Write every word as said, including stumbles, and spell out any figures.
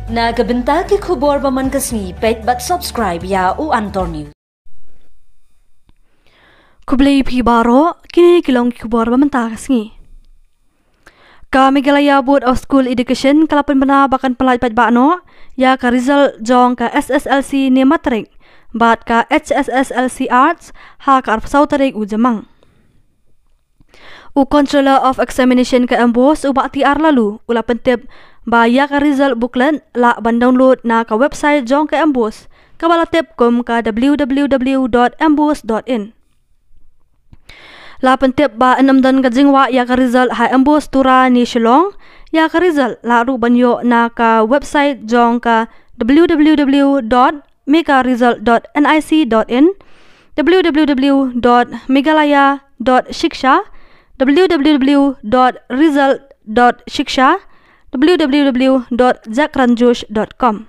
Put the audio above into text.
Na ka bynta ki khubor ba man ka sngi, peit bad subscribe ïa u Antor News. Khublei phi baroh, kine ki long ki khubor ba mynta ka sngi. Ka Meghalaya Board of School Education ka la pynbna ba kan pyllait paidbah noh ïa ka result jong ka S S L C ne Matric bad ka H S S L C Arts ha ka arphew saw tarik u Jymmang. U Controller of Examination ka MBOSE, u Bah T R Laloo, u la pyntip ba ïa ka result booklet lah ban download na ka website jong ka MBOSE, kaba la tip kum ka w w w dot mbose dot in. La pyntip ba yn ym don ka jingwah ïa ka result ha MBOSE Tura ne Shillong. Ïa ka result lah ruh ban ïoh na ka website jong ka w w w dot meghalaya result dot nic dot in, w w w dot meghalaya dot shiksha, w w w dot result dot shiksha, w w w dot jagranjosh dot com.